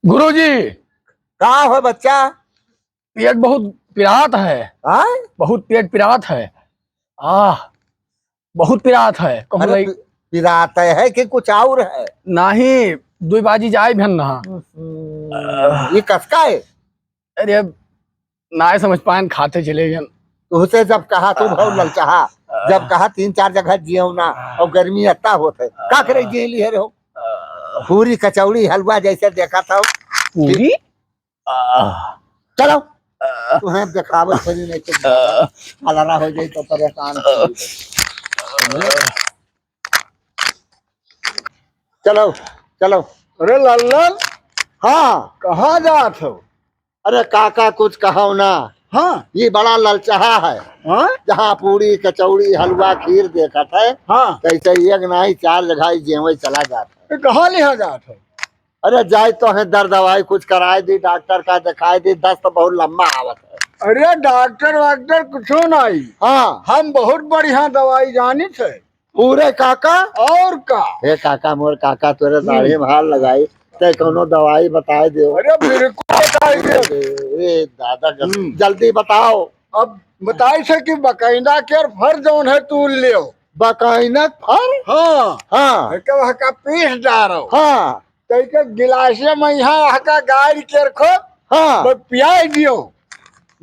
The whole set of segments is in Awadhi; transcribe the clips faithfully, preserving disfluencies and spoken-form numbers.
गुरुजी। का हो बच्चा? पेट बहुत पिरात है। आय? बहुत पेट पिरात है। आह, बहुत पिरात है। कहूँ अरे, लई- पि-, पिरात है कि कुछ और है? नहीं, दुई बाजी जाए भी ना। हम्म, ये कसका है? अरे, नाय समझ पाएन, खाते चले गएन। तुहसे जब कहा, तू भाव ललचाहा, जब कहा तीन चार जगह जियो ना, और गर्मी अत्ता होत है, का करे जिए लिए रहो? पूरी कचौड़ी हलवा जैसे देखा था। पूरी? चलो, तुम्हें देखावत चली नहीं तो अलरा हो जाए तो परेशान। चलो, चलो। अरे लल्लन, हाँ। कहाँ जात हो? अरे काका, कुछ कहो ना। हाँ। ये बड़ा ललचाहा है। हाँ? जहाँ पूरी, कचौड़ी, हलवा, खीर देखत है, हाँ। तैसे एक नाई चार जगह ही जेवे चला जात है। ये कहाँ लिहा जात हो? अरे जाए तो है, दर दवाई कुछ कराए दी, डॉक्टर का दिखाए दी, दस्त बहुत लम्बा आवत है। अरे डॉक्टर वाक्टर कुछो नाई। हाँ। हम बहुत बढ़िया दवाई जानित है। पूरे काका? और का? हे काका, मोर काका, तोरे हम्म। दाढ़ी में हाथ लगाई, ते कौनो दवाई बताए दे। अरे बिल्कुल बताई दे। ए, ए, दादा, जल-, हम्म। जल्दी बताओ। अब बताई से कि बकैना के फर जौन है तू लियो। बकैना के फर? हाँ। हाँ। एके वहका पीस डारो। हाँ। तैके गिलासे में यहाँ हका गाड़ के रखो, हाँ। बस पियाई दियो।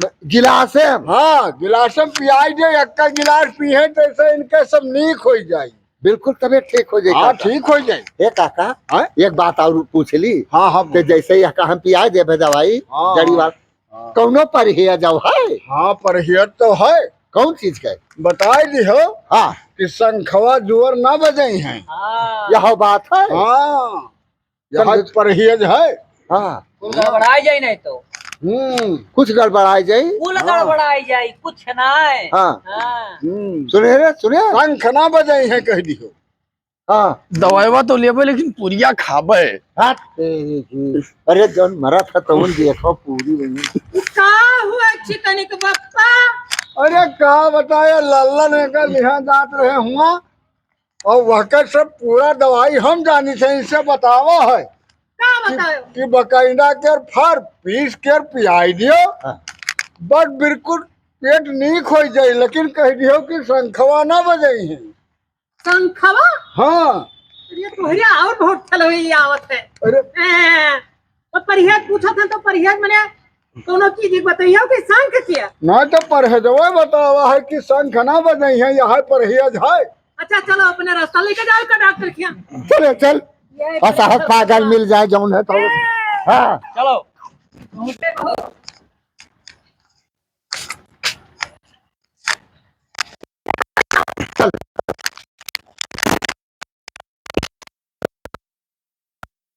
गिलासे में? हाँ, गिलासे में पियाई दियो, एक्का गिलास पीहे, तैसे इनके सब नीक होइ जाई। बिल्कुल तबीयत ठीक होइ जाई हाँ, काका। ठीक होइ जाई। ए काका, हाँ? एक बात और पूछ ली। हाँ, हाँ, तो बोल। जैसे ही हका हम पियाई देबे दवाई, हाँ, जड़ी हाँ। वाला, हाँ। कौनो परहेज है? हाँ, परहेज तो है। कौन चीज के? बताई दिहो हाँ। कि शंखवा जोर ना बजई हैं। हाँ। यह बात है। हाँ, यह समझ- परहेज है। हाँ। कुल गड़बड़ाई जाई नहीं तो। हम्म। कुछ गड़बड़ाई जाई। कुल हाँ। गड़बड़ाई जाई, कुछ ना है। हाँ। हाँ। हम्म। सुने रे, सुने। शंख ना बजई हैं, कह दिहो। हाँ। दवाईवा तो लेबे, लेकिन पुरिया खाबे। हाँ, तेरी की। अरे, जौन मरत है, तौन देखो, पूरी बनी। का हुआ अच्छी तनिक बप्पा? अरे, का बताए, लल्लन एकर लिहा जात रहे हुआ, और वहकर सब पूरा दवाई हम जानी से, इनसे बतावा है। का कि, बतायो? कि बकैना के फर पीस के पियाई दियो, हाँ। बस बिल्कुल पेट नीक होइ जाई, लेकिन कह दियो कि शंखवा ना बजई हैं। शंखवा? हाँ। अरे, तोहरे और बहुत ठलवई आवत है। अरे। हैं, तो परहेज पूछत हैं तो परहेज मने कौनो चीज ही बताइयो कि शंख किया? ना तो परहेजवा बतावा है कि शंख ना बजई हैं, यह परहेज है। अच्छा, चलो अपने रास्ता लेके जाओ का डॉक्टर किया। चले, चल। ये असहज पागल मिल जाए जौन है तो। हैं। हाँ। चलो।